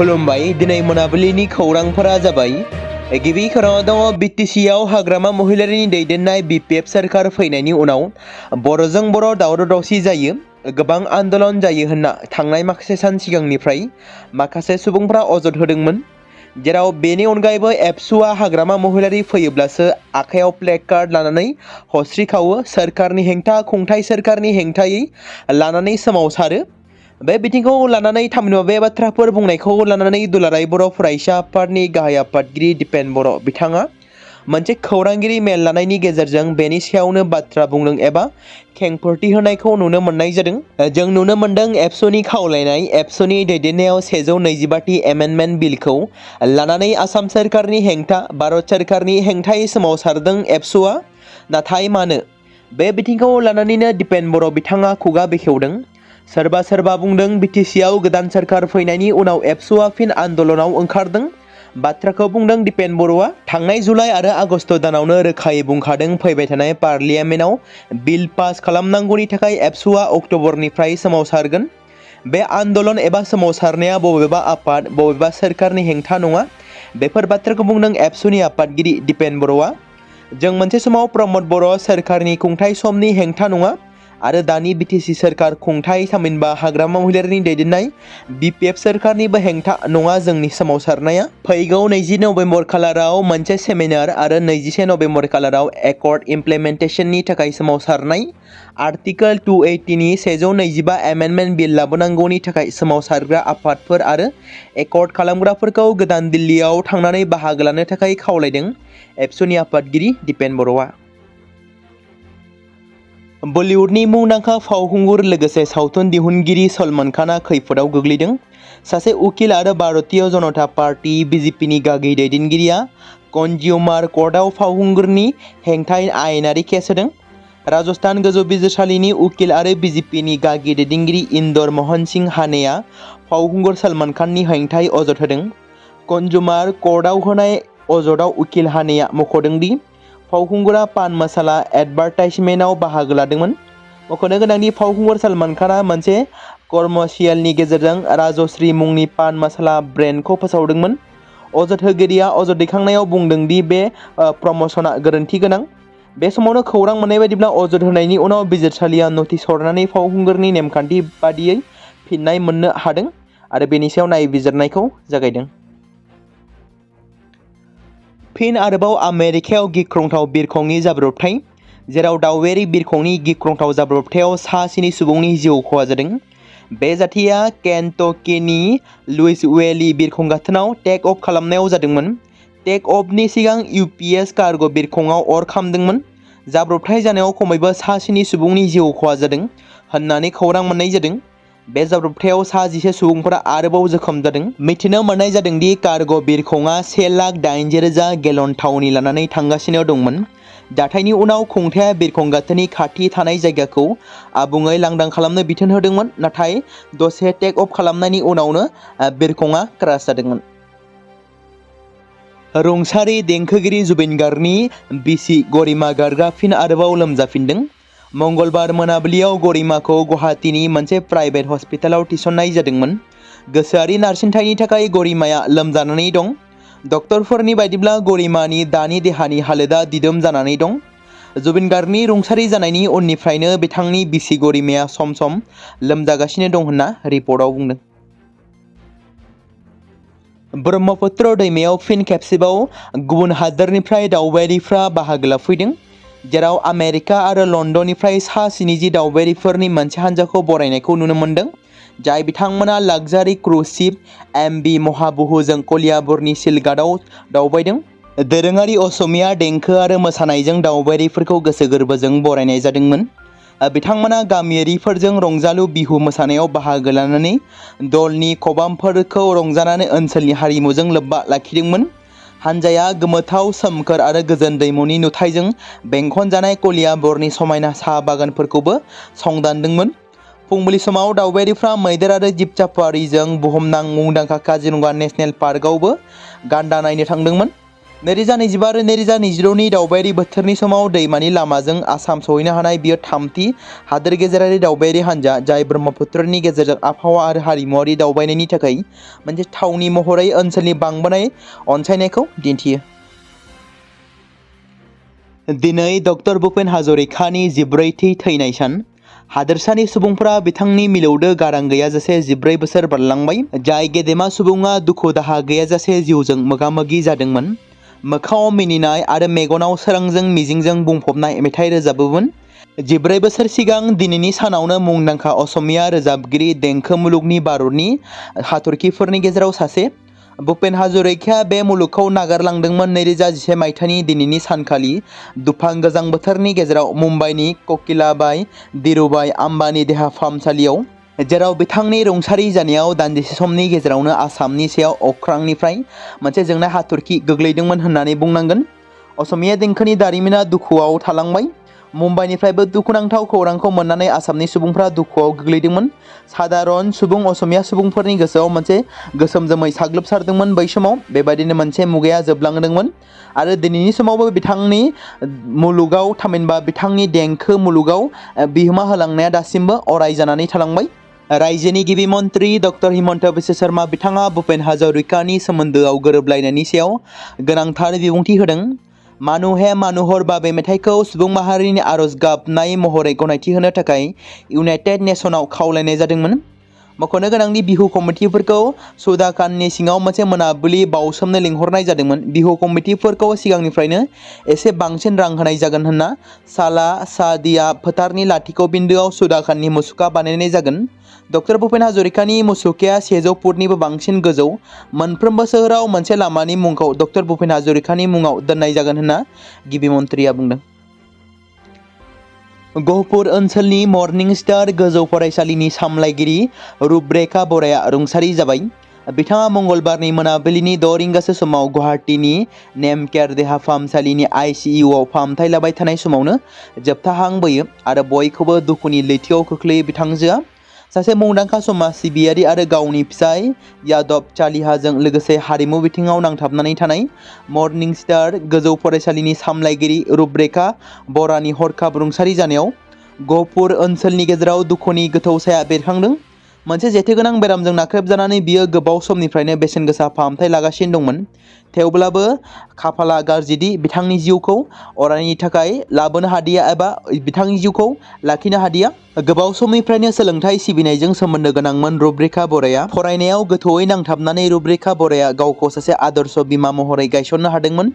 खुलुमबाय दिनै मोनाबिलिनि खौरांफोरा जाबाय गिबि खौराङाव दङ बिटिसिआव हाग्रामा महिलारिनि दैदेननाय बिपिएफ सोरखार फैनायनि उनाव बर'जों बर' दावराव दावसि जायो गोबां आन्दोलन जायो होनना थांनाय माखासे सान सिगांनिफ्राय माखासे सुबुंफ्रा अजद होदोंमोन जेराव बेनि अनगायैबो एबसुआ हाग्रामा महिलारि फैयोब्लासो आखायाव प्लेकार्ड लानानै हस्रिखावो सोरखारनि हेंथा खुंथाय सोरखारनि हेंथायै लानानै सोमावसारो बे बिथिंखौ लानानै थामहिनबा बे बाथ्राफोर बुंनायखौ लानानै दुलाराय बर' फरायसा आफादनि गाहाय आफादगिरि दिपेन बर' बिथाङा मोनसे खौरांगिरि मेल लानायनि गेजेरजों बेनि सायावनो बाथ्रा बुंदों एबा खेंफोरथि होनायखौ नुनो मोननाय जादों। जों नुनो मोनदों एबसुनि खावलायनाय एबसुनि दैदेननायाव 125 एमेन्डमेन्ट बिलखौ लानानै आसाम सोरखारनि हेंथा भारत सोरखारनि हेंथायै सोमावसारदों एबसुआ नाथाय मानो बे बिथिंखौ लानानैनो दिपेन बर' बिथाङा खुगा बेखेवदों। सोरबा सोरबा बुंदों बिटिसिआव गोदान सोरखार फैनायनि उनाव एबसुआ फिन आन्दोलनाव ओंखारदों बाथ्राखौ बुंदों दिपेन बर'आ थांनाय जुलाइ आरो आगस्ट दानावनो रोखायै बुंखादों फैबाय थानाय पार्लियामेन्टआव बिल पास खालामनांगौनि थाखाय एबसुआ अक्ट'बरनिफ्राय सोमावसारगोन बे आन्दोलन एबा सोमावसारनाया बबेबा आफाद बबेबा सोरखारनि हेंथा नङा बेफोर बाथ्राखौ बुंदों एबसुनि आफादगिरि दिपेन बर'आ जों मोनसे समाव प्रमद बर' सोरखारनि खुंथाय समनि हेंथा नङा आरो दानि बिटिसि सोरखार खुंथाय थामहिनबा हाग्रामा महिलारिनि दैदेननाय बिपिएफ सोरखारनिबो हेंथा नङा जोंनि सोमावसारनाया फैगौ 20 नभेम्बर खालाराव मोनसे सेमिनार आरो 21 नभेम्बर खालाराव एकर्ड इमप्लिमेन्टेसननि थाखाय सोमावसारनाय आर्टिकल 280 नि 125 एमेन्डमेन्ट बिल लाबोनांगौनि थाखाय सोमावसारग्रा आफादफोर आरो एकर्ड खालामग्राफोरखौ गोदान दिल्लीयाव थांनानै बाहागो लानो थाखाय खावलायदों एबसुनि आफादगिरि दिपेन बर'आ। बलिउडनि मुंदांखा फावखुंगुर लोगोसे सावथुन दिहुनगिरि सलमान खानआ खैफोदाव गोग्लैदों। सासे उकिल आरो भारतीय जनता पार्टी बिजेपिनि गागि दैदेनगिरिया कन्जिउमार कर्टआव फावखुंगुरनि हेंथायै आयेनारि केस होदों। राजस्थान गोजौ बिजिरसालिनि उकिल आरो बिजेपिनि गागि दैदेनगिरि इन्दर मोहन सिंह हानेया फावखुंगुर सलमान खाननि हेंथायै अजद होदों। कन्जिउमार कर्टआव होनाय अजदआव उकिल हानेया मख'दों दि फावखुंगुरा पान मसाला एडभार्टाइजमेन्टआव बाहागो लादोंमोन। मख'नो गोनांदि फावखुंगुर सलमान खानआ मोनसे कमर्शियेलनि गेजेरजों राजश्री मुंनि पान मसाला ब्रेन्डखौ फोसावदोंमोन। अजद होगिरिया अजद दैखांनायाव बुंदों दि बे प्रम'शनआ गोरोन्थि गोनां। बे समावनो खौरां मोननाय बायदिब्ला अजद होनायनि उनाव बिजिरसालिया नटिस हरनानै फावखुंगुरनि नेमखान्थि बादियै फिननाय मोननो हादों आरो बेनि सायाव नायबिजिरनायखौ जागायदों। फिन आरोबाव आमेरिकायाव गिख्रंथाव बिरखंनि जाब्रबथाय जेराव दावबायारि बिरखंनि गिख्रंथाव जाब्रबथायाव 7 सुबुंनि जिउ खहा जादों। बे जाथाया केन्टकीनि लुइसविले बिरखं गाथोनाव टेक अफ खालामनायाव जादोंमोन। टेक अफनि सिगां यूपीएस कार्गो बिरखंआव अर खामदोंमोन। जाब्रबथाय जानायाव खमैबो 7 सुबुंनि जिउ खहा जादों होननानै खौरां मोननाय जादों। बे जाब्रबथायाव 11 सुबुंफोरा आरोबाव जोखोम जादों। मिथिनो मोननाय जादों दि कार्गो बिरखंआ 1,80,000 गेलन थावनि लानानै थांगासिनो दंमोन। जाथायनि उनाव खुंथाया बिरखं गाथोननि खाथि थानाय जायगाखौ आबुङै लांदां खालामनो बिथोन होदोंमोन नाथाय दसे टेक अफ खालामनायनि उनावनो बिरखंआ क्रास जादोंमोन। रुंसारि देंखोगिरि जुबिन गार्गनि बिसि गरिमा गार्गआ फिन आरोबाव लोमजाफिनदों। मंगलबार मोनाबिलियाव गरिमाखौ गुवाहाटीनि मोनसे प्राइभेट हस्पिटालाव थिसननाय जादोंमोन। गोसोआरि नारसिनथायनि थाखाय गरिमाया लोमजानानै दं। डक्टरफोरनि बायदिब्ला गरिमानि दानि देहानि हालोदा दिदोम जानानै दं। जुबिन गार्गनि रुंसारि जानायनि उननिफ्रायनो बिथांनि बिसि गरिमाया सम सम लोमजागासिनो दं होनना रिपर्टआव बुंदों। ब्रह्मपुत्र दैमायाव फिन खेबसेबाव गुबुन हादोरनिफ्राय दावबायारिफ्रा बाहागो लाफैदों जेराव आमेरिका आरो लन्दननिफ्राय 70 दावबायारिफोरनि मोनसे हान्जाखौ बरायनायखौ नुनो मोन्दों जाय बिथांमोना लाक्जारि क्रुज शिप एमवी महाबाहुजों कलियाबरनि सिलघाटआव दावबायदों। दोरोङारि असमिया देंखो आरो मोसानायजों दावबायारिफोरखौ गोसो गोरबोजों बरायनाय जादोंमोन। बिथांमोना गामियारिफोरजों रंजालु बिहु मोसानायाव बाहागो लानानै दलनि खबामफोरखौ रंजानानै ओनसोलनि हारिमुजों लोब्बा लाखिदोंमोन। हान्जाया गोमोथाव सोमखोर आरो गोजोन दैमुनि नुथायजों बेंखनजानाय कलियाबरनि समायना साहा बागानफोरखौबो संदानदोंमोन। फुंबिलि समाव दावबायारिफ्रा मैदेर आरो जिब साफारिजों बुहुमनां मुंदांखा काजिरंगा नेशनेल पार्कआवबो गान्दा नायनो थांदोंमोन। 2025 आरो 2026 दावबायारि बोथोरनि समाव दैमानि लामाजों आसाम सहैनो हानाय बियो थामथि हादोर गेजेरारि दावबायारि हान्जा जाय ब्रह्मपुत्रनि गेजेरजों आबहावा आरो हारिमुआरि दावबायनायनि थाखाय मोनसे थावनि महरै ओनसोलनि बांबोनाय अनसायनायखौ दिन्थियो। दिनै डक्टर भुपेन हाजरिकानि 14थि थैनाय सान। हादोरसानि सुबुंफोरा बिथांनि मिलौदो गारां गैयाजासे 14 बोसोर बारलांबाय, जाय गेदेमा सुबुङा दुखु दाहा गैयाजासे जिउजों मोगा-मोगि जादोंमोन। मोखाङाव मिनिनाय आरो मेगनाव सोरांजों मिजिंजों बुंफबनाय मेथाइ रोजाबोमोन। 14 बोसोर सिगां दिनैनि सानावनो मुंदांखा असमिया रोजाबगिरि देंखो मुलुगनि भारतनि हाथरखिफोरनि गेजेराव सासे, भुपेन हाजरिकाया बे मुलुगखौ नागारलांदोंमोन 2011 मायथाइनि दिनैनि सानखालि दुफां गोजां बोथोरनि गेजेराव मुम्बाइनि ककिलाबाई धीरुभाई आम्बानी देहा फाहामसालियाव, जेराव बिथांनि रुंसारि जानायाव दान्दिसे समनि गेजेरावनो आसामनि सायाव अख्रांनिफ्राय मोनसे जोंनाय हाथरखि गोग्लैदोंमोन होननानै बुंनांगोन। असमिया देंखोनि दारिमिना दुखुआव थालांबाय। मुम्बाइनिफ्रायबो दुखुनांथाव खौरांखौ मोननानै आसामनि सुबुंफ्रा दुखुआव गोग्लैदोंमोन। सादारन सुबुं असमिया सुबुंफोरनि गोसोआव मोनसे गोसोम जोमै साग्लोबसारदोंमोन। बै समाव बेबायदिनो मोनसे मुगाया जोबलांदोंमोन आरो दिनैनि समावबो बिथांनि मुलुगाव थामहिनबा बिथांनि देंखो मुलुगाव बिहोमा होलांनाया दासिमबो अराय जानानै थालांबाय। रायजोनि गिबि मन्त्रि डक्टर हिमन्त बिश्व शर्मा बिथाङा भुपेन हाजरिकानि सोमोन्दोआव गोरोबलायनायनि सायाव गोनांथार बिबुंथि होदों। मानुहे मानुहर बाबे मेथाइखौ सुबुं माहारिनि आरज गाबनाय महरै गनायथि होनो थाखाय इउनाइटेड नेशनाव खावलायनाय जादोंमोन। मख'नो गोनांदि बिहु कमिटिफोरखौ सुदाकाननि सिङाव मोनसे मोनाबिलि बाउसोमनो लिंहरनाय जादोंमोन। बिहु कमिटिफोरखौ सिगांनिफ्रायनो एसे बांसिन रां होनाय जागोन होनना साला सादिया फोथारनि लाथिख' बिन्दोआव सुदाकाननि मुसुखा बानायनाय जागोन। डक्टर भुपेन हाजरिकानि मुसुखाया 100 फुटनिबो बांसिन गोजौ। मोनफ्रोमबो सोहोराव मोनसे लामानि मुंखौ डक्टर भुपेन हाजरिकानि मुङाव दोननाय जागोन होनना गिबि मन्थ्रिया बुंदों। गहपुर ओनसोलनि मर्निं स्टार गोजौ फरायसालिनि सामलायगिरि रुपरेखा बराया रुंसारि जाबाय। बिथाङा मंगलबारनि मोनाबिलिनि 6 रिंगासो समाव गुवाहाटीनि नेमकेयार देहा फाहामसालिनि ICUआव फाहामथाय लाबाय थानाय समावनो जोबथा हां बोयो आरो बयखौबो दुखुनि लैथोआव खोख्लैयो। बिथांजोआ सासे मुंदांखा समाज सिबियारि आरो गावनि फिसाय यादव चालिहाजों लोगोसे हारिमु बिथिङाव नांथाबनानै थानाय मर्निं स्टार गोजौ फरायसालिनि सामलायगिरि रुपरेखा बरानि हरखाब रुंसारि जानायाव गहपुर ओनसोलनि गेजेराव दुखुनि गोथौ साया बेरखांदों। मोनसे जेथोगोनां बेरामजों नाख्रेबजानानै बियो गोबाव समनिफ्रायनो बेसेन गोसा फाहामथाय लागासिनो दंमोन। थेवब्लाबो खाफाला गाज्रिदि बिथांनि जिउखौ अरायनि थाखाय लाबोनो हादिया एबा बिथांनि जिउखौ लाखिनो हादिया। गोबाव समनिफ्रायनो सोलोंथाइ सिबिनायजों सोमोन्दो गोनांमोन रुपरेखा बराया। फरायनायाव गोथौयै नांथाबनानै रुपरेखा बराया गावखौ सासे आदर्श बिमा महरै गायसननो हादोंमोन।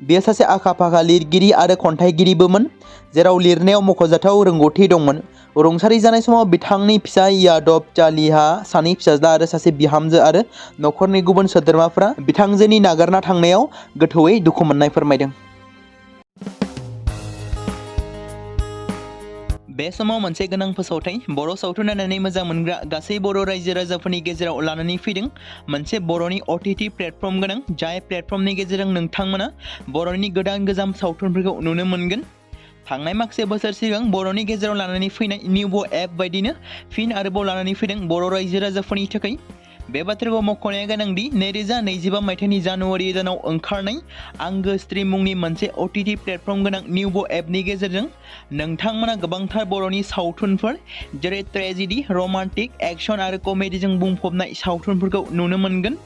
बियो सासे आखा-फाखा लिरगिरि आरो खन्थाइगिरिबोमोन, जेराव लिरनायाव मख'जाथाव रोंगौथि दंमोन। रुंसारि जानाय समाव बिथांनि फिसाय यादव चालिहा, सानै फिसाज्ला आरो सासे बिहामजो आरो नखरनि गुबुन सोद्रोमाफोरा बिथांजोनि नागारना थांनायाव गोथौयै दुखु मोननाय फोरमायदों। बे समाव मोनसे गोनां फोसावथाय बर' सावथुन नायनानै मोजां मोनग्रा गासै बर' रायजो राजाफोरनि गेजेराव लानानै फैदों मोनसे बर'नि OTT प्लेटफर्म गोनां, जाय प्लेटफर्मनि गेजेरजों नोंथांमोना बर'नि गोदान गोजाम सावथुनफोरखौ नुनो मोनगोन। थांनाय माखासे बोसोर सिगां बर'नि गेजेराव लानानै फैनाय निउबो एप बायदिनो फिन आरोबाव लानानै फैदों बर' रायजो राजाफोरनि थाखाय। बे बाथ्राखौ मख'नाया गोनांदि 2025 मायथाइनि जानुवारि दानाव ओंखारनाय आंगो स्ट्रिम मुंनि मोनसे OTT प्लेटफर्म गोनां निउबो एपनि गेजेरजों नोंथांमोना गोबांथार बर'नि सावथुनफोर जेरै ट्रेजेडि, रमान्टिक, एक्सन आरो कमेडिजों बुंफबनाय सावथुनफोरखौ नुनो मोनगोन।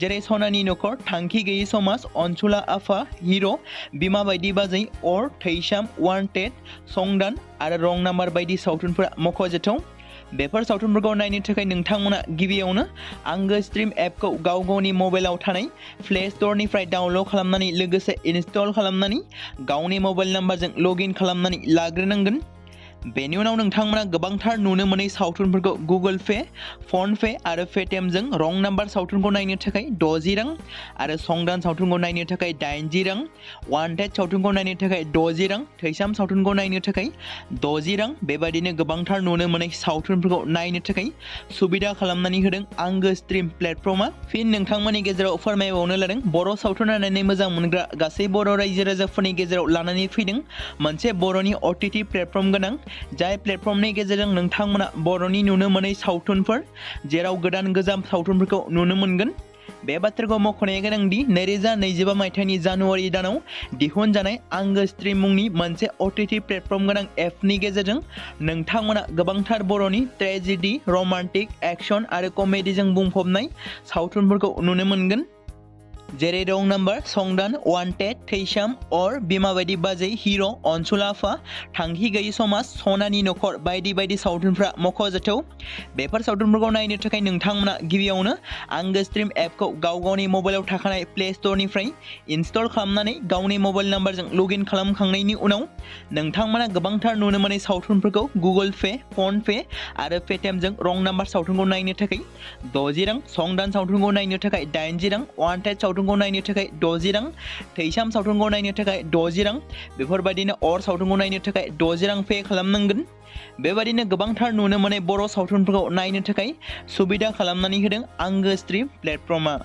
जेरै सनानि नखर, थांखि गैयै समाज, अनसुला आफा, हिर', बिमा बायदि बाजै, अर, थैसाम, वान्टेड, संदान आरो रं नाम्बार बायदि सावथुनफोरा मख'जाथाव। बेफोर सावथुनफोरखौ नायनो थाखाय नोंथांमोना गिबियावनो आंगो स्ट्रिम एपखौ गाव गावनि मबाइलाव थानाय प्ले स्ट'रनिफ्राय डाउनल'ड खालामनानै लोगोसे इनस्टल खालामनानै गावनि मबाइल नाम्बारजों लगइन खालामनानै लाग्रोनांगोन। बेनि उनाव नोंथांमोना गोबांथार नुनो मोनै सावथुनफोरखौ गुगोल पे, फन पे आरो पेटिएमजों रं नाम्बार सावथुनखौ नायनो थाखाय 60 रां आरो संदान सावथुनखौ नायनो थाखाय 80 रां, वान्टेड सावथुनखौ नायनो थाखाय 60 रां, थैसाम सावथुनखौ नायनो थाखाय 60 रां बेबायदिनो गोबांथार नुनो मोनै सावथुनफोरखौ नायनो थाखाय सुबिदा खालामनानै होदों आंगो स्ट्रिम प्लेटफर्मा। फिन नोंथांमोननि गेजेराव फोरमायबावनो लादों बर' सावथुन नायनानै मोजां मोनग्रा गासै बर' रायजो राजाफोरनि गेजेराव लानानै फैदों मोनसे बर'नि OTT प्लेटफर्म गोनां, जाय प्लेटफर्मनि गेजेरजों नोंथांमोना बर'नि नुनो मोनै सावथुनफोर जेराव गोदान गोजाम सावथुनफोरखौ नुनो मोनगोन। बे बाथ्राखौ मख'नाया गोनांदि 2025 मायथाइनि जानुवारि दानाव दिहुनजानाय आंगो स्ट्रीम मुंनि मोनसे OTT प्लेटफर्म गोनां एपनि गेजेरजों नोंथांमोना गोबांथार बर'नि ट्रेजेडी, रमान्टिक, एक्शन आरो कमेडीजों बुंफबनाय सावथुनफोरखौ नुनो मोनगोन। जेरै रं नाम्बार, संदान, वान्टेड, थैसाम, अर, बिमा बायदि बाजै, हिर', अनसुल आफा, थांखि गैयि समाज, सनानि नखर बायदि बायदि सावथुनफ्रा मख'जाथाव। बेफोर सावथुनफोरखौ नायनो थाखाय नोंथांमोना गिबियावनो आंगो स्ट्रीम एपखौ गावनि मबाइलाव थाखानाय प्ले स्ट'रनिफ्राय इनस्टल खालामनानै गावनि मबाइल नाम्बारजों लगइन खालामखांनायनि उनाव नोंथांमोना गोबांथार नुनो मोननाय सावथुनफोरखौ गुगोल पे, फन पे आरो पेटिएमजों रं नाम्बार सावथुनखौ नायनो थाखाय 60 रां, संदान सावथुनखौ नायनो थाखाय 80 रां, वान्टेड सावथुनखौ नायनो थाखाय 60 रां, थैसाम सावथुनखौ नायनो थाखाय 60 रां, बेफोरबायदिनो अर सावथुनखौ नायनो थाखाय 60 रां पे खालामनांगोन। बेबायदिनो गोबांथार नुनो मोननाय बर' सावथुनफोरखौ नायनो थाखाय सुबिदा खालामनानै होदों आंगो स्ट्रीम प्लेटफर्मआ।